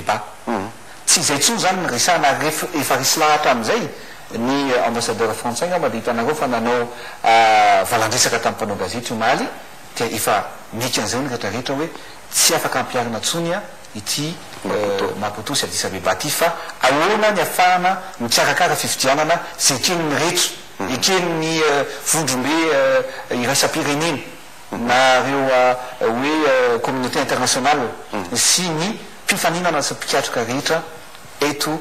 Abeba. Tsy izay intsony izany no resahana ary ref efa resy lahatra amin'izay ny ambassadeur frantsay angamba dia hitanareo fa nanao valandresaka tamin'ny mpanao gazety omaly dia efa niaiky an'izay ny rehetra rehetra hoe tsy afaka ampiharina intsony ity Maputo sy Addis Abeba ity fa ahoana ny afahana mikarakara fifidianana izay eken'ny rehetra, eken'ny vondrombe iraisam-pirenena na ireo hoe communauté internationale sy ny mpifaninana sy mpikatroka rehetra eto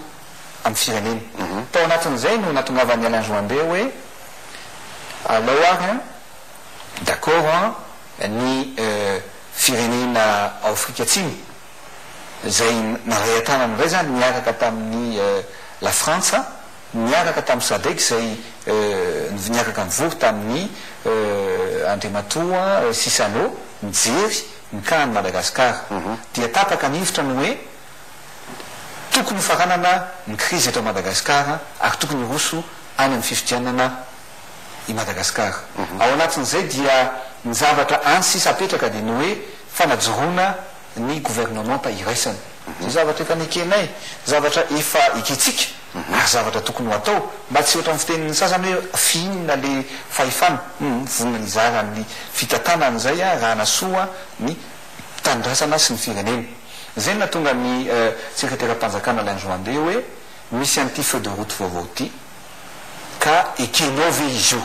amin'ny firenena. Tao anatin'izay no nahatongavan'i Alain Joyandet hoe alao ary an, d'accord an, ny firenena ao Afrika Atsimo izay naray an-tanana indray izany niaraka tamin'i La Frantsa, niaraka tamin'ny Sadec izay niaraka nivory tamin'ny Andriamatoa Chissano nijery ny cas an'i Madagasikara. Dia tapaka ny hevitra ny hoe tokony hofaranana ny krizy eto Madagasikara ary tokony hiroso any amin'ny fifidianana i Madagasikara. Ao anatin'izay dia ny zavatra any sisa apetraka dia ny hoe fanajoroana ny governemanta iraisana. Izay zavatra efa nekenay, zavatra efa ekentsika ary zavatra tokony ho atao mba tsy ohatran'ny fitenin'ny sasany hoe fihinina le fahefana. Humm vonona ny hizara ny fitantanana izay raha hanasoa ny tanindrazana sy ny firenena. Izay no nahatonga ny sekreteram-panjakana Alain Joyandet hoe misy an'ity feuille de route vaovao ity ka ekenao ve izy io?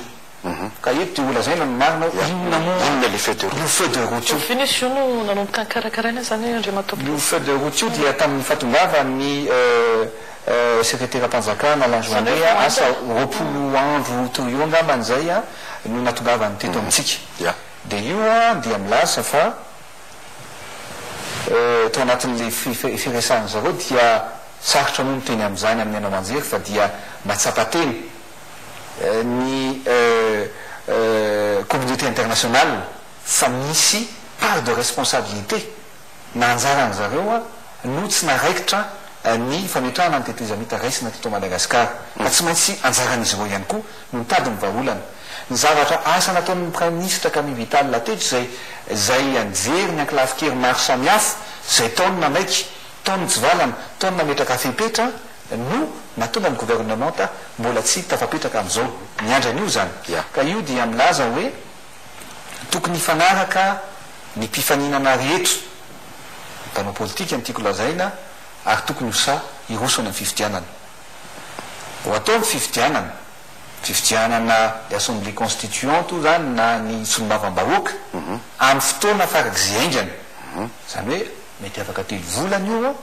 Ka eto dia ho lazaina ny marina hoe inona moa Inona ilay feuille de route? io feuille de route io. Oviana izy io no nanomboka nikarakaraina izany Andriamatoa Io Président? feuille de route io dia tamin'ny fahatongavan'ny sekreteram-panjakana Alain Izany hoe Joyandet, vao asa haingana? 20 andro teo eo angambany izay no nahatongavany teto amintsika. Ya. Dia io dia milaza fa tao anatin'ilay firesahan-dry zareo dia sarotra moa miteny amin'izany amin'ny haino aman-jery fa dia mahatsapa tena ny communauté internationale fa misy part de responsabilité na anjaran-dry zareo no tsy naraikitra ny fametrahana ny tetezamita raisina teto Madagasikara ka tsy maintsy anjaran'izy ireo ihany koa no mitady ny vahaolana. Ny zavatra asa nataon'ny Praiminisitra Camille Vital teto izay izay nijery ny ankolafin-kery maro samihafa izay tao ny nanaiky, tao ny nitsivalana, tao ny nametraka fepetra no nahatonga ny governemanta mbola tsy tafapetraka amin'izao. Miandry an'io izany. Ka io dia milaza hoe tokony hifanaraka ny mpifaninana rehetra, ny mpanao politika no tiako lazaina, ary tokony ho sahy hiroso any amin'ny fifidianana. Ho atao ny fifidianana, fifidianana ny assemblée constituante io izany na ny solombavambahoaka, amin'ny fotoana farak'izay haingana. Izany hoe mety afaka 3 volana io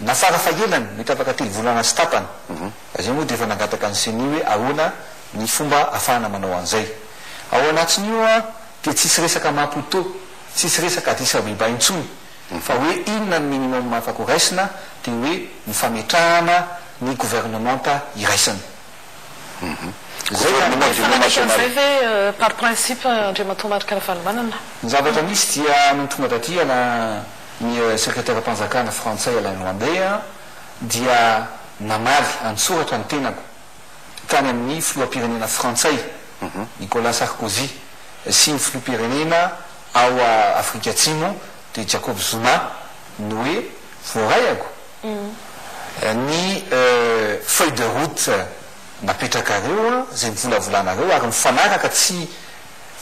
na farafahelany mety afaka 3 volana sy tapany. Fa izay moa dia efa nangataka ny ceni hoe ahoana ny fomba ahafahana manao an'izay. Ao anatin'io dia tsisy resaka Maputo, tsisy resaka Addis Abeba intsony fa hoe inona ny minimum afaka ho raisina dia hoe ny fametrahana ny governemanta iraisana. Izay izany Gouvernement d'union Mifanaraka amin'izay nationale. ve par principe Andriamatoa Marc Ravalomanana? Ny zavatra nisy dia nony tonga taty Alain ny sekreteram-panjakana frantsay Alain Joyandet dia namaly an-tsoratra ny tenako tany amin'ny filoham-pirenena frantsay Nicolas Sarkozy sy ny filoham-pirenena ao Afrika Atsimo dia Jacob Zuma ny hoe voaraiako ny feuille de route napetrakareo izay novolavolanareo ary mifanaraka tsy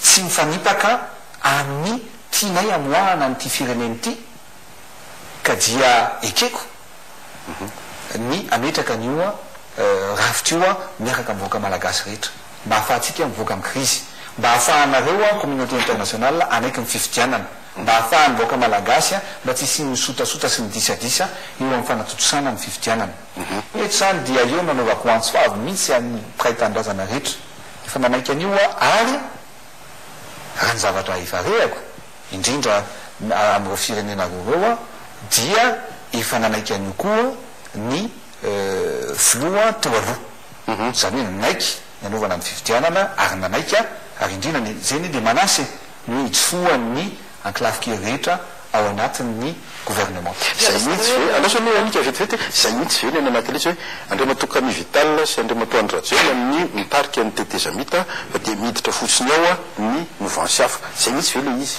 tsy mifanipaka amin'ny tianay hamoahana an'ity firenena ity ka dia ekeko ny hametraka an'io rafitra io miaraka amin'ny vahoaka malagasy rehetra mba hahafahantsika mivoaka amin'ny krizy, mba hahafahanareo communauté internationale hanaiky ny fifidianana, mba hahafahan'ny vahoaka malagasy mba tsy hisian'ny sotasota sy ny disadisa eo amin'ny fanatontosana ny fifidianana. Eto izany dia eo no anaovako antso avo mihitsy amin'ny mpiray tanindrazana rehetra efa nanaiky an'io ary raha ny zavatra efa rehako, indrindra amin'ireo firenena roa ireo dia efa nanaiky an'io koa ny filoha teo aloha. Izany hoe nanaiky ny hanaovana ny fifidianana ary nanaiky ary indrindra ny izay anie dia manasa e, ny hoe hitsofohan'ny ankolafin-kery rehetra ao anatin'ny gouvernement. Izay mihitsy ve, andraso anie Annika vetivety, izay mihitsy ve ny any anatin'ilay izy hoe Andriamatoa Camille Vital sy Andriamatoa Andry Rajoelina ny mitarika ny tetezamita fa dia miditra fotsiny ao ny mouvance hafa. Izay mihitsy ve ilay izy?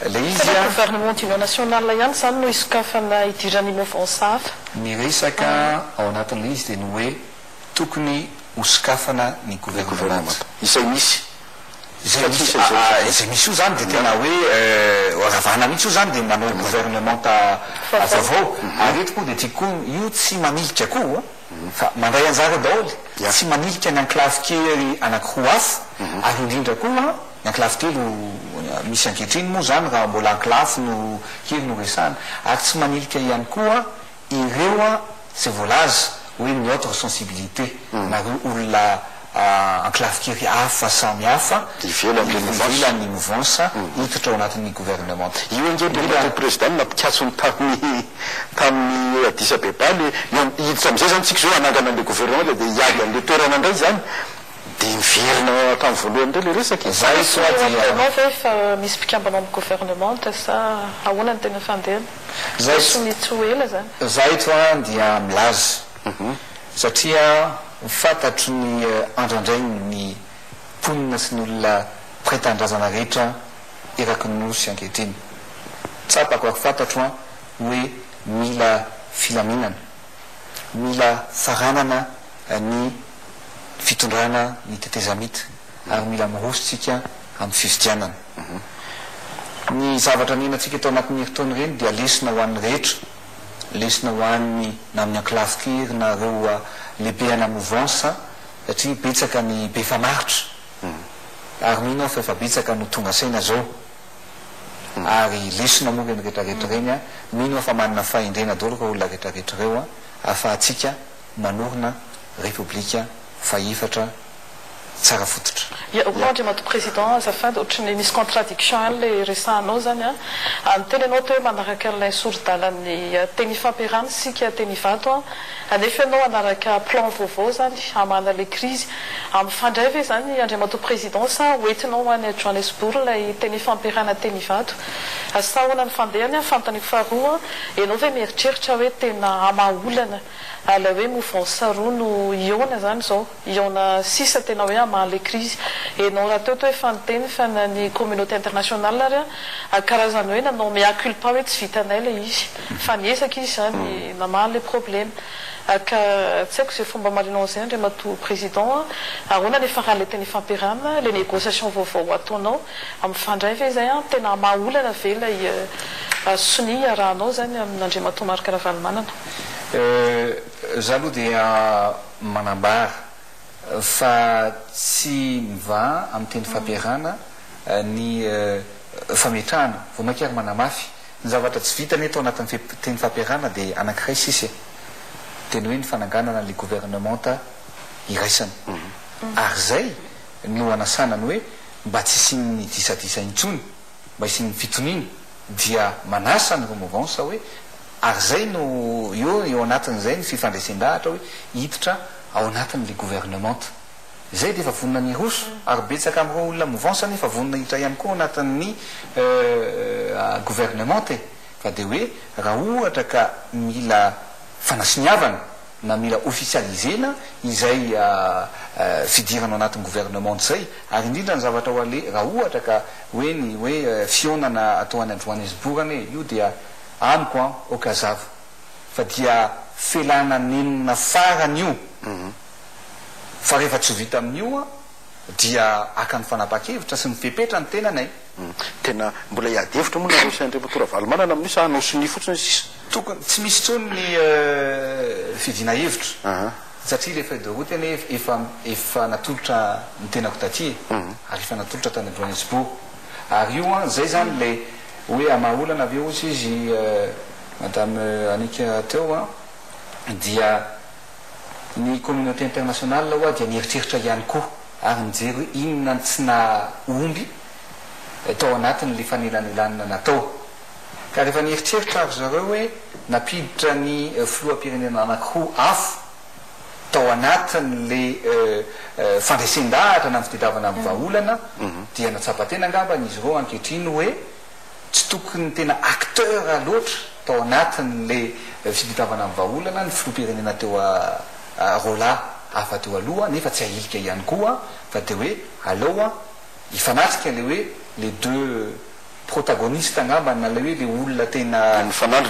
Ilay izy Fa ilay a. gouvernement d'union nationale ihany izany no hisokafana hidiran'ny mouvance hafa. Ny resaka ao anatin'ilay izy dia ny hoe tokony hosokafana ny Ny gouvernement. gouvernemanta. Izay misy. Izay Satria misy, izay izao ah, izay misy io izany dia tena hoe ravana mihitsy io izany dia manao gouvernemanta Vaovao. vaovao. Ary eto moa dia tiako koa, io tsy manilika koa fa mandray anjara daholo, Ya. tsy manilika ny ankolafy kely anankiroa hafa, ary indrindra koa ny ankolafy telo misy ankehitriny moa izany raha mbola ankolafy no kely no resahana, ary tsy manilika ihany koa ireo izay voalaza hoe ny autre sensibilité na ireo olona ankolafin-kery hafa samy hafa Ivelan'ilay mouvance. ivelan'ny mouvance hiditra ao anatin'ny gouvernement. Io ange Indrindra Andriamatoa Président no nampikatso ny tamin'ny tamin'ny Addis Abeba le hiditra amin'izay izany tsika izao hanangana an'ilay gouvernement dia hiady an'ilay toerana indray izany dia miverina hatramin'ny voalohany indray ilay resaka e. Zay Misy toa eo dia. aminao ve fa misy mpikambana ao amin'ny gouvernement sa ahoana ny tena fandehany? Zay Sonia tsy ho ela izany. Zay toa dia milaza satria fantatro ny andrandrain'ny mponina sy ny olona mpiray tanindrazana rehetra eraky ny Nosy ankehitriny. Tsapako ary fantatro an hoe mila filaminana, mila faranana ny fitondrana ny tetezamita ary mila miroso tsika amin'ny fifidianana. Ny zavatra niainantsika tao anatin'ny herintaona ireny dia lesona ho an'ny rehetra, lesona ho an'ny na amin'ny ankolafin-kery na ireo lehibe ana mouvance satria betsaka ny be famaritra ary mino aho fa efa betsaka no tonga saina zao ary lesona moa ireny rehetra rehetra ireny an, mino aho fa manana fahendrena daholo ireo olona rehetra rehetra ireo an, ahafahantsika manorina repoblika fahefatra tsara fototra. Ya, hono Andriamatoa Président, azafady, ohatry ny misy contradiction ihany ilay resahanao izany an. Niteny ianao teo hoe manaraka an'ilay sori-dalan'ny teny ifampiarahana isika teny Ivato an, anefa ianao hanaraka plan vaovao izany hamahana ilay krizy. Mifandray ve izany Andriamatoa Président sa hoentinao any Johannesburg ilay teny ifampiarahana teny Ivato? Sa ahoana ny fandehany an? Fanontaniako faharoa, ianao ve mieritreritra hoe tena hamaha olana ilay hoe mouvance roa no hihaona izany izao? Hihaona sisa tena hoe hamaha ilay krizy. Enao rahateo toa efa niteny fa na ny communauté internationale ary an, karazany hoe nanao mea culpa hoe tsy vitanay ilay izy. Fa niezaka izy izany namaha ilay problema. Ka tsy haiko izay fomba hamalinao an'izay Andriamatoa Président an. Ahoana ny hiafaran'ilay teny ifampiarahana, ilay négociation vaovao ataonao, mifandray ve izay an? Tena hamaha olana ve ilay sonia iarahanao izany amin'Andriamatoa Marc Ravalomanana? Za aloha dia manambara fa tsy mivaha amin'ny teny fampiarahana ny fametrahana, vao mainka ary manamafy, ny zavatra tsy vita anie tao anatin'ny teny fampiarahana dia anankiray sisa e, dia ny hoe ny fananganana an'ilay governemanta iraisana. Ary izay no anasana ny hoe mba tsy hisian'ny disadisa intsony, mba hisian'ny fitoniana, dia manasa ny remouvance hoe ary zay no eo eo anatin'izay ny fifandresen-dahatra hoe hiditra ao anatin'ilay gouvernementa. Izay dia efa vonona ny hiroso ary betsaka amin'ireo olona mouvance anie efa vonona hiditra ihany koa ao anatin'ny gouvernementa e! Fa dia hoe raha ohatra ka mila fanasoniavana na mila officialiser-na izay fidirana ao anatin'ny gouvernement izay, ary indrindra ny zavatra ho aleha raha ohatra ka hoe ny hoe fihaonana atao any Johannesburg anie io dia amiko an ok hazava fa dia felana nenina farany io fa rehefa tsy ho vita amin'io an dia haka ny fanapahan-kevitra sy ny fepetra ny tenanay. Tena mbola hiady hevitra moa nareo sy Andriamatoa Ravalomanana amin'io sa hanao sonia fotsiny sisa? Tokony, tsy misy intsony ny fidiana hevitra satria ilay feuille de route anie efa efa natolotra ny tenako taty e, ary efa natolotra tany Johannesburg. Ary io an, zay zany ilay hoe hamaha olana ve hozy izy Madame Annick teo an, dia ny communauté internationale ho'a dia nieritreritra ihany koa ary nijery hoe inona ny tsy nahomby tao anatin'ilay fanelanelanana natao. Ka rehefa nieritreritra ry zareo hoe nampiditra ny filoham-pirenena anankiroa hafa tao anatin'ilay fandresen-dahatra na ny fitadiavana ny vahaolana dia nahatsapa tena angamba izy ireo ankehitriny hoe tsy tokony tena acteur loatra tao anatin'ilay fitadiavana ny vahaolana ny filoham-pirenena teo roalahy hafa teo aloha nefa tsy ahilika ihany koa fa dia hoe aleo hifanatrika ilay hoe les deux. Protagoniste angamba, na le hoe le olona tena nifanandrina.